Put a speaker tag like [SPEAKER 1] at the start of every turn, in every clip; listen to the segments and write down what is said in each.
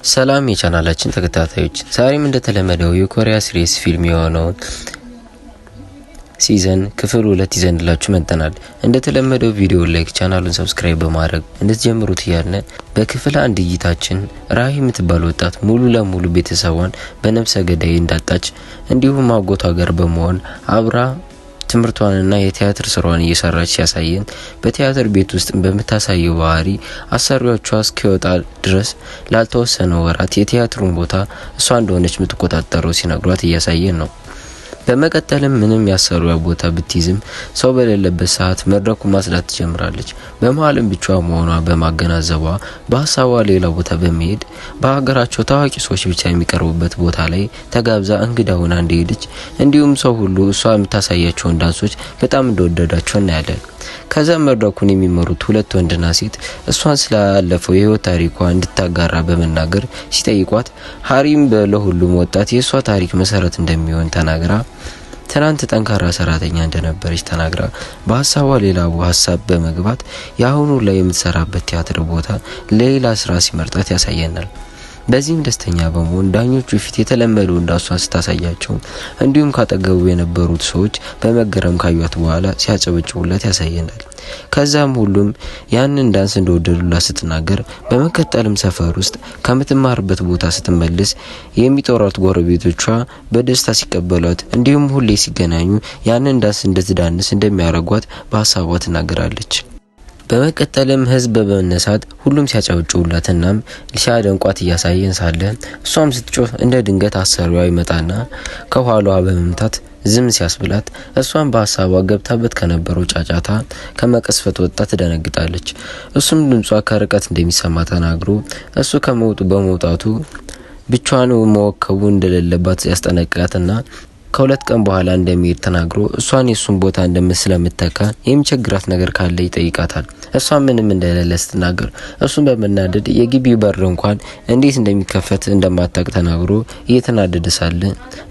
[SPEAKER 1] ሰላም የቻናላችን ተከታታዮች፣ ዛሬም እንደተለመደው የኮሪያ series ፊልም የሆነውን Season ክፍል 2 ይዘንላችሁ መጥተናል። እንደተለመደው ቪዲዮ like፣ ቻናሉን subscribe በማድረግ እንድትጀምሩት እያልን በክፍል 1 እይታችን ራሂ የምትባል ወጣት ሙሉ ለሙሉ ቤተሰቧን በነፍሰ ገዳይ እንዳጣች እንዲሁም አጎቷ ጋር በመሆን አብራ ትምህርቷንና የቲያትር ስራዋን እየሰራች ሲያሳየን፣ በቲያትር ቤት ውስጥ በምታሳየው ባህሪ አሰሪዎቿ እስኪወጣ ድረስ ላልተወሰነ ወራት የቲያትሩን ቦታ እሷ እንደሆነች የምትቆጣጠረው ሲነግሯት እያሳየን ነው። በመቀጠልም ምንም ያሰሪዋ ቦታ ብትይዝም ሰው በሌለበት ሰዓት መድረኩን ማጽዳት ትጀምራለች። በመሀልም ብቻዋ መሆኗ በማገናዘቧ በሀሳቧ ሌላ ቦታ በመሄድ በሀገራቸው ታዋቂ ሰዎች ብቻ የሚቀርቡበት ቦታ ላይ ተጋብዛ እንግዳ ሆና እንደሄደች እንዲሁም ሰው ሁሉ እሷ የምታሳያቸውን ዳንሶች በጣም እንደወደዳቸው እናያለን። ከዛም መድረኩን የሚመሩት ሁለት ወንድና ሴት እሷን ስላለፈው የህይወት ታሪኳ እንድታጋራ በመናገር ሲጠይቋት፣ ሀሪም ለሁሉም ወጣት የእሷ ታሪክ መሰረት እንደሚሆን ተናግራ ትናንት ጠንካራ ሰራተኛ እንደነበረች ተናግራ በሀሳቧ ሌላ ሀሳብ በመግባት የአሁኑ ላይ የምትሰራበት ቲያትር ቦታ ለሌላ ስራ ሲመርጣት ያሳየናል። በዚህም ደስተኛ በመሆን ዳኞቹ ፊት የተለመደው ዳንሷን ስታሳያቸው እንዲሁም ካጠገቡ የነበሩት ሰዎች በመገረም ካዩት በኋላ ሲያጨበጭቡላት ያሳየናል። ከዛም ሁሉም ያንን ዳንስ እንደወደዱላት ስትናገር፣ በመቀጠልም ሰፈር ውስጥ ከምትማርበት ቦታ ስትመልስ የሚጦሯት ጎረቤቶቿ በደስታ ሲቀበሏት እንዲሁም ሁሌ ሲገናኙ ያንን ዳንስ እንድትዳንስ እንደሚያደርጓት በሀሳቧ ትናገራለች። በመቀጠልም ህዝብ በመነሳት ሁሉም ሲያጨበጭቡላትና ሲያደንቋት እያሳየን ሳለ እሷም ስትጮህ እንደ ድንገት አሰሪዋ ይመጣና ከኋላዋ በመምታት ዝም ሲያስብላት እሷም በሀሳቧ ገብታበት ከነበረው ጫጫታ ከመቀስፈት ወጣ ትደነግጣለች። እሱም ድምጿ ከርቀት እንደሚሰማ ተናግሮ እሱ ከመውጡ በመውጣቱ ብቻዋን መወከቡ እንደሌለባት ያስጠነቅቃትና ከ2 ቀን በኋላ እንደሚሄድ ተናግሮ እሷን የሱን ቦታ እንደምስለምተካ የሚቸግራት ነገር ካለ ይጠይቃታል። እሷ ምንም እንደሌለ ስትናገር እሱን በመናደድ የግቢው በር እንኳን እንዴት እንደሚከፈት እንደማታውቅ ተናግሮ እየተናደደ ሳለ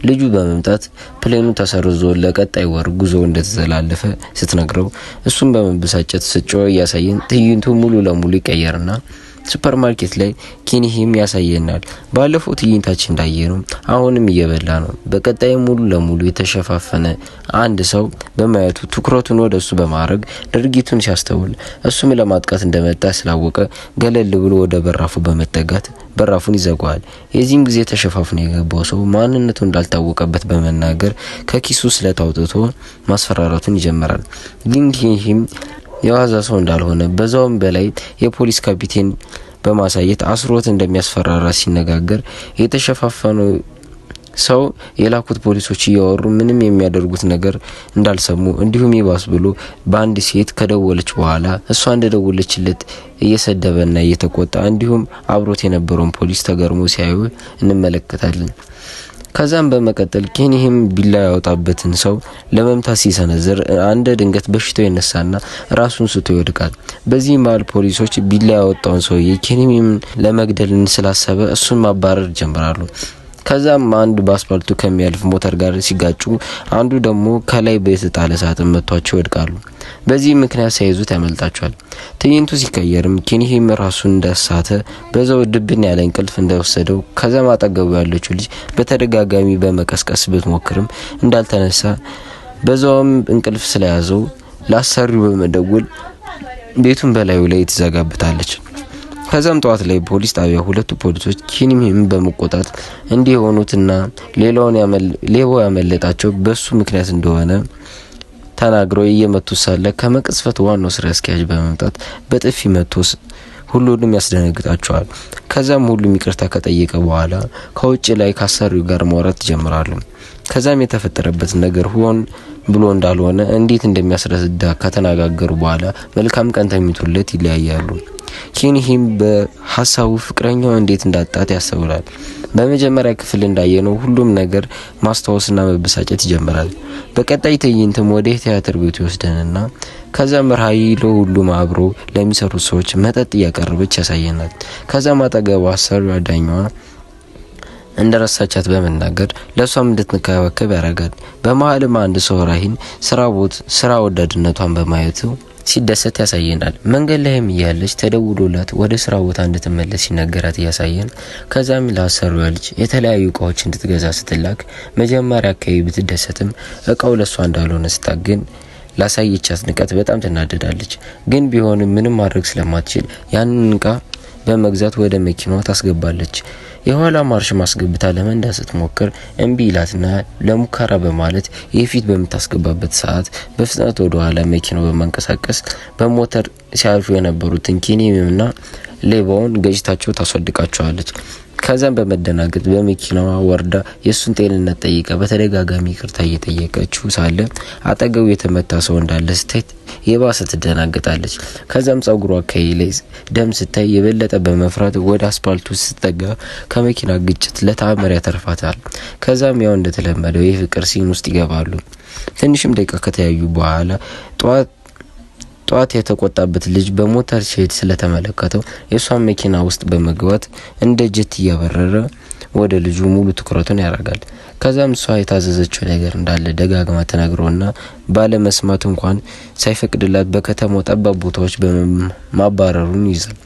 [SPEAKER 1] ልጁ በመምጣት plane ኑ ተሰርዞ ለቀጣይ ወር ጉዞ እንደተዘላለፈ ስትነግረው እሱን በመበሳጨት ስትጮህ እያሳየን ትዕይንቱ ሙሉ ለሙሉ ይቀየርና ሱፐር ማርኬት ላይ ኪኒሂም ያሳየናል። ባለፈው ትዕይንታችን እንዳየነው አሁንም እየበላ ነው። በቀጣይ ሙሉ ለሙሉ የተሸፋፈነ አንድ ሰው በማየቱ ትኩረቱን ወደ እሱ በማድረግ ድርጊቱን ሲያስተውል እሱም ለማጥቃት እንደመጣ ስላወቀ ገለል ብሎ ወደ በራፉ በመጠጋት በራፉን ይዘጋዋል። የዚህም ጊዜ ተሸፋፍኖ የገባው ሰው ማንነቱ እንዳልታወቀበት በመናገር ከኪሱ ስለት አውጥቶ ማስፈራራቱን ይጀምራል። ግን ኪኒሂም የዋዛ ሰው እንዳልሆነ በዛውም በላይ የፖሊስ ካፒቴን በማሳየት አስሮት እንደሚያስፈራራ ሲነጋገር የተሸፋፈነው ሰው የላኩት ፖሊሶች እያወሩ ምንም የሚያደርጉት ነገር እንዳልሰሙ እንዲሁም ይባስ ብሎ በአንድ ሴት ከደወለች በኋላ እሷ እንደደወለችለት እየሰደበና እየተቆጣ እንዲሁም አብሮት የነበረውን ፖሊስ ተገርሞ ሲያዩ እንመለከታለን። ከዛም በመቀጠል ኬኒህም ቢላ ያወጣበትን ሰው ለመምታት ሲሰነዝር አንድ ድንገት በሽታው ይነሳና ራሱን ስቶ ይወድቃል። በዚህ መሀል ፖሊሶች ቢላ ያወጣውን ሰውዬ ኬኒህም ለመግደል ስላሰበ እሱን ማባረር ይጀምራሉ። ከዛም አንዱ በአስፓልቱ ከሚያልፍ ሞተር ጋር ሲጋጩ አንዱ ደግሞ ከላይ በተጣለ ሳጥን መቷቸው ይወድቃሉ። በዚህ ምክንያት ሳይዙት ያመልጣቸዋል። ትዕይንቱ ሲቀየርም ኬኒሂም ራሱን እንዳሳተ በዛው ድብን ያለ እንቅልፍ እንደወሰደው ከዛም አጠገቡ ያለችው ልጅ በተደጋጋሚ በመቀስቀስ ብትሞክርም እንዳልተነሳ በዛውም እንቅልፍ ስለያዘው ላሰሪው በመደወል ቤቱን በላዩ ላይ ትዘጋበታለች። ከዛም ጠዋት ላይ ፖሊስ ጣቢያ ሁለቱ ፖሊሶች ኪኒሚም በመቆጣት እንዲህ የሆኑትና ሌላውን ሌባው ያመለጣቸው በሱ ምክንያት እንደሆነ ተናግረው እየመቱ ሳለ ከመቅጽበት ዋናው ስራ አስኪያጅ በመምጣት በጥፊ መቶ ሁሉንም ያስደነግጣቸዋል። ከዛም ሁሉም ይቅርታ ከጠየቀ በኋላ ከውጭ ላይ ካሰሪው ጋር ማውራት ይጀምራሉ። ከዛም የተፈጠረበት ነገር ሆን ብሎ እንዳልሆነ እንዴት እንደሚያስረዳ ከተነጋገሩ በኋላ መልካም ቀን ተኝቶለት ይለያያሉ። ኪንሂም በሀሳቡ ፍቅረኛው እንዴት እንዳጣት ያስተውላል። በመጀመሪያ ክፍል እንዳየነው ሁሉም ነገር ማስታወስና መበሳጨት ይጀምራል። በቀጣይ ትዕይንትም ወደ ቲያትር ቤቱ ይወስደንና ከዛም ራሂ ለሁሉም አብሮ ለሚሰሩት ሰዎች መጠጥ እያቀረበች ያሳየናል። ከዛም አጠገቧ አሰሪዋ ዳኛዋ እንደረሳቻት በመናገር ለሷም እንድትንከባከብ ያደርጋል። በመሀልም አንድ ሰው ራሂን ስራ ወዳድነቷን በማየቱ ሲደሰት ያሳየናል። መንገድ ላይም እያለች ተደውሎላት ወደ ስራ ቦታ እንድትመለስ ሲነገራት እያሳየን፣ ከዛም ለአሰሪዋ ልጅ የተለያዩ እቃዎች እንድትገዛ ስትላክ መጀመሪያ አካባቢ ብትደሰትም እቃው ለእሷ እንዳልሆነ ስታግን ላሳየቻት ንቀት በጣም ትናደዳለች። ግን ቢሆንም ምንም ማድረግ ስለማትችል ያንን እቃ በመግዛት ወደ መኪናዋ ታስገባለች። የኋላ ማርሽ ማስገብታ ለመንዳት ስትሞክር እምቢ ይላትና ለሙከራ በማለት የፊት በምታስገባበት ሰዓት በፍጥነት ወደ ኋላ መኪናው በማንቀሳቀስ በሞተር ሲያልፉ የነበሩትን ኪኒምና ሌባውን ገጭታቸው ታስወድቃቸዋለች። ከዛም በመደናገጥ በመኪናዋ ወርዳ የእሱን ጤንነት ጠይቃ በተደጋጋሚ ይቅርታ እየጠየቀችው ሳለ አጠገቡ የተመታ ሰው እንዳለ ስታይ የባሰ ትደናገጣለች። ከዛም ጸጉሯ አካባቢ ላይ ደም ስታይ የበለጠ በመፍራት ወደ አስፓልቱ ስትጠጋ ከመኪና ግጭት ለተአምር ያተርፋታል። ከዛም ያው እንደተለመደው የፍቅር scene ውስጥ ይገባሉ። ትንሽም ደቂቃ ከተያዩ በኋላ ጠዋት የተቆጣበት ልጅ በሞተር ሲሄድ ስለተመለከተው የእሷን መኪና ውስጥ በመግባት እንደ ጀት እያበረረ ወደ ልጁ ሙሉ ትኩረቱን ያደርጋል። ከዛም እሷ የታዘዘችው ነገር እንዳለ ደጋግማ ተናግሮና ባለመስማት እንኳን ሳይፈቅድላት በከተማው ጠባብ ቦታዎች ማባረሩን ይይዛል።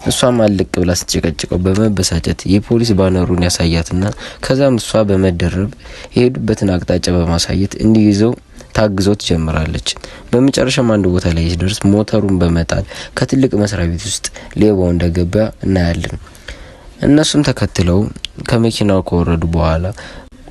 [SPEAKER 1] እሷም አልቅ ብላ ስትጨቀጭቀው በመበሳጨት የፖሊስ ባነሩን ያሳያትና ከዛም እሷ በመደረብ የሄዱበትን አቅጣጫ በማሳየት እንዲይዘው ታግዘው ትጀምራለች። በመጨረሻም አንድ ቦታ ላይ ሲደርስ ሞተሩን በመጣል ከትልቅ መስሪያ ቤት ውስጥ ሌባው እንደገባ እናያለን። እነሱም ተከትለው ከመኪናው ከወረዱ በኋላ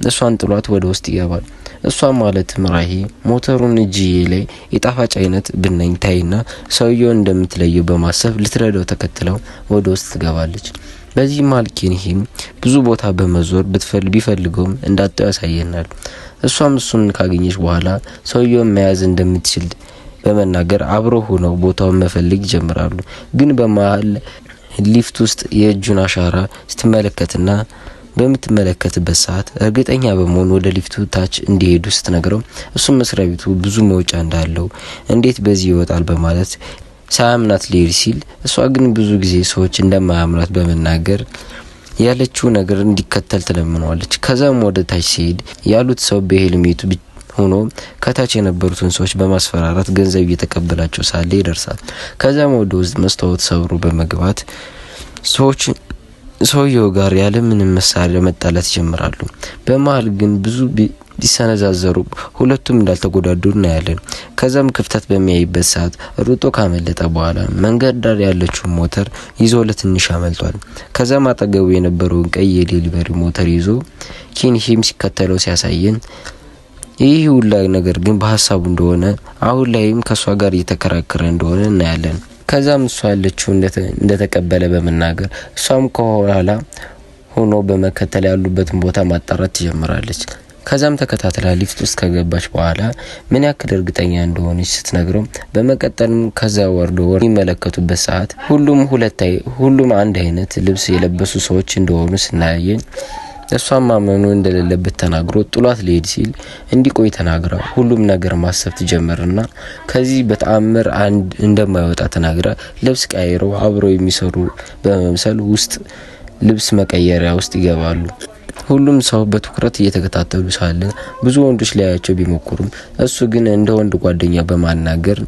[SPEAKER 1] እሷን ጥሏት ወደ ውስጥ ይገባል። እሷ ማለትም ራሂ ሞተሩን እጅዬ ላይ የጣፋጭ አይነት ብናኝ ታይና ሰውየውን እንደምትለየው በማሰብ ልትረዳው ተከትለው ወደ ውስጥ ትገባለች። በዚህ መሀል ኬንሂም ብዙ ቦታ በመዞር ቢፈልገውም እንዳጣው ያሳየናል። እሷም እሱን ካገኘች በኋላ ሰውየውን መያዝ እንደምትችል በመናገር አብረው ሆነው ቦታውን መፈለግ ይጀምራሉ። ግን በመሀል ሊፍት ውስጥ የእጁን አሻራ ስትመለከትና በምትመለከትበት ሰዓት እርግጠኛ በመሆን ወደ ሊፍቱ ታች እንዲሄዱ ስትነግረው እሱም መስሪያ ቤቱ ብዙ መውጫ እንዳለው እንዴት በዚህ ይወጣል በማለት ሳያምናት ሊሄድ ሲል እሷ ግን ብዙ ጊዜ ሰዎች እንደማያምናት በመናገር ያለችው ነገር እንዲከተል ትለምነዋለች። ከዛም ወደ ታች ሲሄድ ያሉት ሰው በሄልሜቱ ሆኖ ከታች የነበሩትን ሰዎች በማስፈራራት ገንዘብ እየተቀበላቸው ሳለ ይደርሳል። ከዛም ወደ ውስጥ መስታወት ሰብሮ በመግባት ሰዎች ሰውየው ጋር ያለምንም መሳሪያ መጣላት ይጀምራሉ። በመሀል ግን ብዙ ቢሰነዛዘሩ ሁለቱም እንዳልተጎዳዱ እናያለን። ከዛም ክፍተት በሚያይበት ሰዓት ሩጦ ካመለጠ በኋላ መንገድ ዳር ያለችውን ሞተር ይዞ ለትንሽ አመልጧል። ከዛም አጠገቡ የነበረውን ቀይ የ delivery ሞተር ይዞ ኪንሂም ሲከተለው ሲያሳየን ይህ ሁላ ነገር ግን በሀሳቡ እንደሆነ አሁን ላይም ከእሷ ጋር እየተከራከረ እንደሆነ እናያለን። ከዛም እሷ ያለችው እንደተቀበለ በመናገር እሷም ከኋላ ሆኖ በመከተል ያሉበትን ቦታ ማጣራት ትጀምራለች። ከዛም ተከታትላ ሊፍት ውስጥ ከገባች በኋላ ምን ያክል እርግጠኛ እንደሆነች ስትነግረው በመቀጠልም ከዛ ወርዶ የሚመለከቱበት ሰዓት ሁሉም አንድ አይነት ልብስ የለበሱ ሰዎች እንደሆኑ ስናያየን እሷም ማመኑ እንደሌለበት ተናግሮ ጥሏት ሊሄድ ሲል እንዲቆይ ተናግራ ሁሉም ነገር ማሰብ ትጀምርና ከዚህ በተአምር አንድ እንደማይወጣ ተናግራ ልብስ ቀይረው አብረው የሚሰሩ በመምሰል ውስጥ ልብስ መቀየሪያ ውስጥ ይገባሉ። ሁሉም ሰው በትኩረት እየተከታተሉ ሳለ ብዙ ወንዶች ሊያያቸው ቢሞክሩም እሱ ግን እንደ ወንድ ጓደኛ በማናገር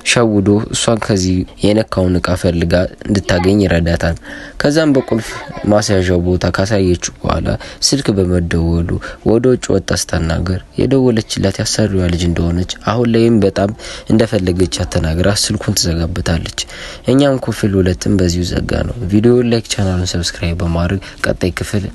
[SPEAKER 1] ሸውዶ እሷን ከዚህ የነካውን እቃ ፈልጋ እንድታገኝ ይረዳታል። ከዛም በቁልፍ ማስያዣው ቦታ ካሳየችው በኋላ ስልክ በመደወሉ ወደ ውጭ ወጣ ስታናገር የደወለችላት ያሰሪዋ ልጅ እንደሆነች አሁን ላይም በጣም እንደፈለገቻት ተናግራ ስልኩን ትዘጋበታለች። እኛም ክፍል ሁለትም በዚሁ ዘጋ ነው። ቪዲዮ like፣ ቻናሉን subscribe በማድረግ ቀጣይ ክፍል